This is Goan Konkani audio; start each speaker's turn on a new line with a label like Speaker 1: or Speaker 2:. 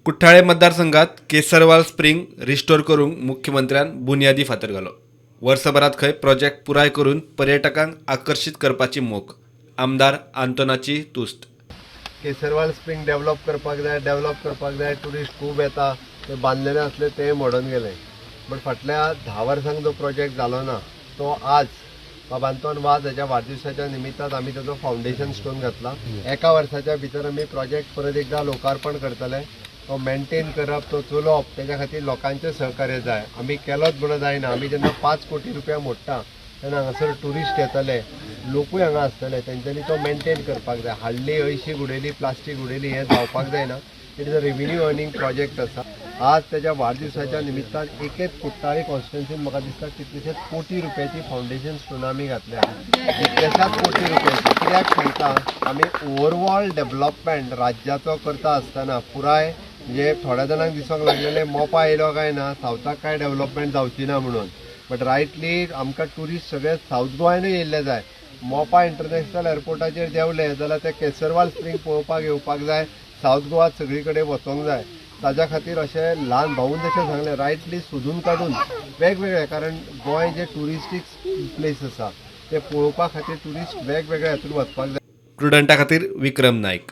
Speaker 1: कुठ्ठाळे मतदारसंघात केसरवाल स्प्रिंग रिस्टोर करूंक मुख्यमंत्र्यान बुन्यादी फातर घालो. वर्सभरात खंय प्रोजेक्ट पुराय करून पर्यटकांक आकर्शीत करपाची मोख. आमदार आंतोनाची तुस्त.
Speaker 2: केसरवाल स्प्रिंग डेव्हलप करपाक जाय, डेव्हलप करपाक जाय. ट्युरिस्ट खूब येता. ते बांदलेले आसले ते मोडून गेले. बट फाटल्या 10 वर्सांक जो प्रोजेक्ट जालो ना, तो आज बाब आंतोन वाज हाच्या वाडदिवसाच्या निमित्तान आमी ताचो फावंडेशन स्टोन घातला. एका वर्साच्या भितर आमी प्रोजेक्ट परत एकदा लोकार्पण करतले. तो मेंटेन करप, तो चलोवप, तेच्या खातीर लोकांचें सहकार्य जाय. आमी केलोच म्हणून जायना. आमी जेन्ना 5 कोटी रुपया मोडटा तेन्ना हांगासर ट्युरिस्ट येतले, लोकूय हांगा आसतले, तेंच्यांनी तो मेंटेन करपाक जाय. हाडली, हळशीक उडयली, प्लास्टीक उडयली, हें जावपाक जायना. It is a revenue earning project आसा. आज त्याच्या वाडदिवसाच्या निमित्तान एकेच कुठ्ठाळी कॉन्स्टिट्युन्सीन म्हाका दिसता कितलेशेच कोटी रुपयाची फावंडेशन स्टोन आमी घातल्या, कितल्याशाच कोटी रुपयाची. कित्याक सांगता, आमी ओवरऑल डेव्हलपमेंट राज्याचो करता आसतना पुराय, म्हणजे थोड्या जाणांक दिसूंक लागलेलें मोपा येयलो काय ना सावथाक काय डेव्हलपमेंट जावची ना म्हणून. बट रायटली आमकां ट्युरिस्ट सगळे सावथ गोंयानूय येयल्ले जाय. मोपा इंटरनॅशनल एअरपोर्टाचेर देंवले जाल्यार ते केसरवाल स्प्रींग पळोवपाक येवपाक जाय. सावथ गोवा सगळी कडेन वचोंक जाय. ताज्या खातीर अशें ल्हान भाऊन जशें सांगलें, रायटली सोदून काडून वेगवेगळे, कारण गोंय जे ट्युरिस्टीक प्लेस आसा, ते पळोवपा खातीर ट्युरिस्ट वेगवेगळ्या हातून वचपाक जाय.
Speaker 1: प्रुडंटा खातीर विक्रम नायक.